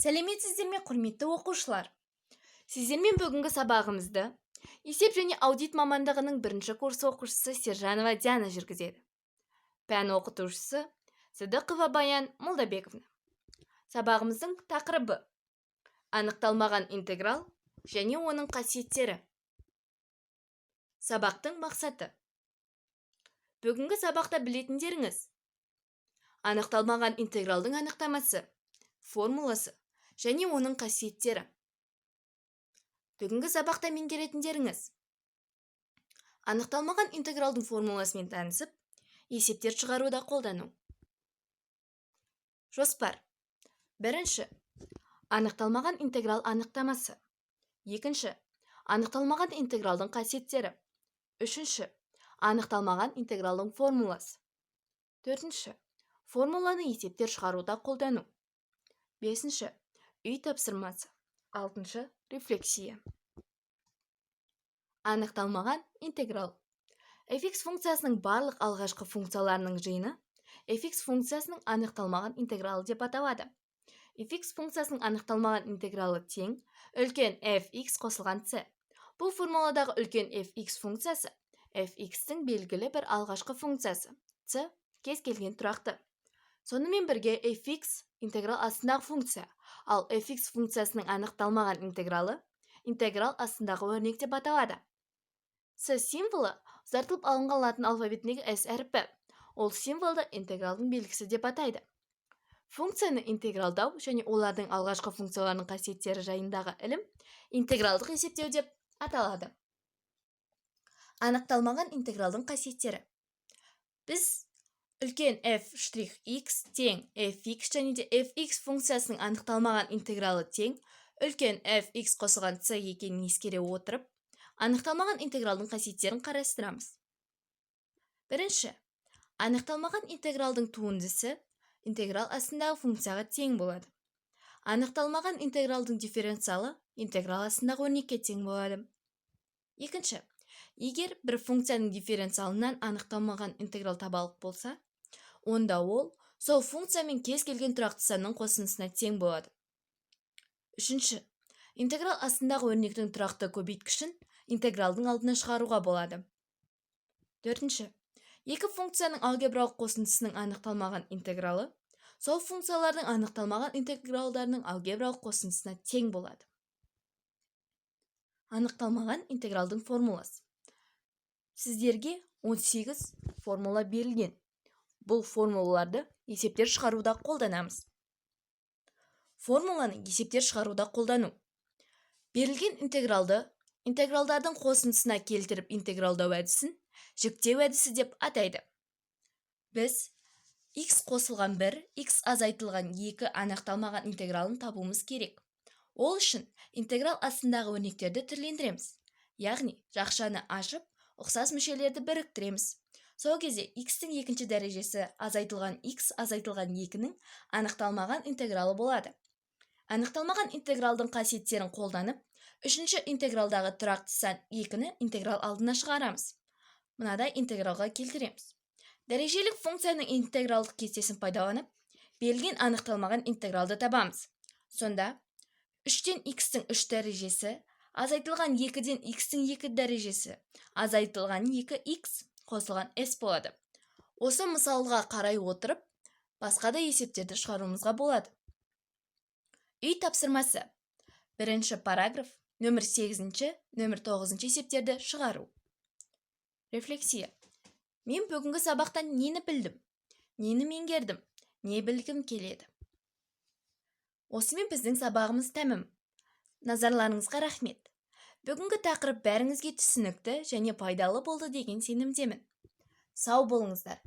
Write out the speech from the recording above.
Сәлеметсіздер ме, құрметті оқушылар! Сіздермен бүгінгі сабағымызды есеп және аудит мамандығының бірінші курс оқушысы Сержанова Диана жүргізеді. Пән оқытушысы Сыдықова Баян Молдабековна. Сабағымыздың тақырыбы: анықталмаған интеграл және оның қасиеттері. Сабақтың мақсаты: бүгінгі сабақта білетіндеріңіз: анықталмаған интегралдың анықтамасы, формуласы және оның қасиеттері. Бүгінгі сабақта меңгеретіндеріңіз: анықталмаған интегралдың формуласымен танысып, есептер шығаруда қолдану. Жоспар: бірінші, анықталмаған интеграл анықтамасы; екінші, анықталмаған интегралдың қасиеттері; үшінші, анықталмаған интегралдың формуласы; төртінші, формуланы есептер шығаруда қолдану; бесінші, үй тапсырмасы; алтыншы, рефлексия. Анықталмаған интеграл. Fx функциясының барлық алғашқы функцияларының жиыны fx функциясының анықталмаған интегралы деп аталады. Fx функциясының анықталмаған интегралы тең үлкен fx қосылған c. Бұл формуладағы үлкен fx функциясы fx-тің белгілі бір алғашқы функциясы, c кез келген тұрақты. Сонымен бірге fx интеграл астындағы функция, ал fx функциясының анықталмаған интегралы интеграл астындағы өрнек деп аталады. С символы ұзартылып алынған латын алфавитіндегі S әрпі. Ол символды интегралдың белгісі деп атайды. Функцияны интегралдау және олардың алғашқы функцияларының қасиеттері жайындағы ілім интегралдық есептеу деп аталады. Анықталмаған интегралдың қасиеттері. Біз үлкен f штрих x тең fx және де fx функциясының анықталмаған интегралы тең үлкен fx қосылған c екенін ескере отырып, анықталмаған интегралдың қасиеттерін қарастырамыз. Бірінші, анықталмаған интегралдың туындысы интеграл астындағы функцияға тең болады. Анықталмаған интегралдың дифференциалы интеграл астындағы өрнекке тең болады. Екінші, егер бір функцияның дифференциалынан анықталмаған интеграл табалық болса, онда ол сол функция мен кез келген тұрақты санның қосындысына тең болады. Үшінші, интеграл астындағы өрнектің тұрақты көбейткішін интегралдың алдына шығаруға болады. Төртінші, екі функцияның алгебралық қосындысының анықталмаған интегралы сол функциялардың анықталмаған интегралдарының алгебралық қосындысына тең болады. Анықталмаған интегралдың формуласы. Сіздерге 18 формула берілген. Бұл формулаларды есептер шығаруда қолданамыз. Формуланы есептер шығаруда қолдану. Берілген интегралды интегралдардың қосындысына келтіріп интегралдау әдісін жіктеу әдісі деп атайды. Біз x қосылған 1, x азайтылған 2 анықталмаған интегралын табуымыз керек. Ол үшін интеграл астындағы өрнектерді түрлендіреміз, яғни жақшаны ашып, ұқсас мүшелерді біріктіреміз. Сол кезде x-тің екінші дәрежесі азайтылған x азайтылған 2-нің анықталмаған интегралы болады. Анықталмаған интегралдың қасиеттерін қолданып, үшінші интегралдағы тұрақты сан 2-ні интеграл алдына шығарамыз. Мынадай интегралға келтіреміз. Дәрежелік функцияның интегралдық кестесін пайдаланып, берілген анықталмаған интегралды табамыз. Сонда 3-тен x-тің 3 дәрежесі азайтылған 2-ден x-тің 2 дәрежесі азайтылған 2x қосылған s болады. Осы мысалға қарай отырып, басқа да есептерді шығаруымызға болады. Үй тапсырмасы: бірінші параграф, нөмір 8-ші, нөмір 9 есептерді шығару. Рефлексия. Мен бүгінгі сабақтан нені білдім, нені меңгердім, не білгім келеді? Осымен біздің сабағымыз тәмам. Назарларыңызға рахмет. Бүгінгі тақырып бәріңізге түсінікті және пайдалы болды деген сенімдемін. Сау болыңыздар.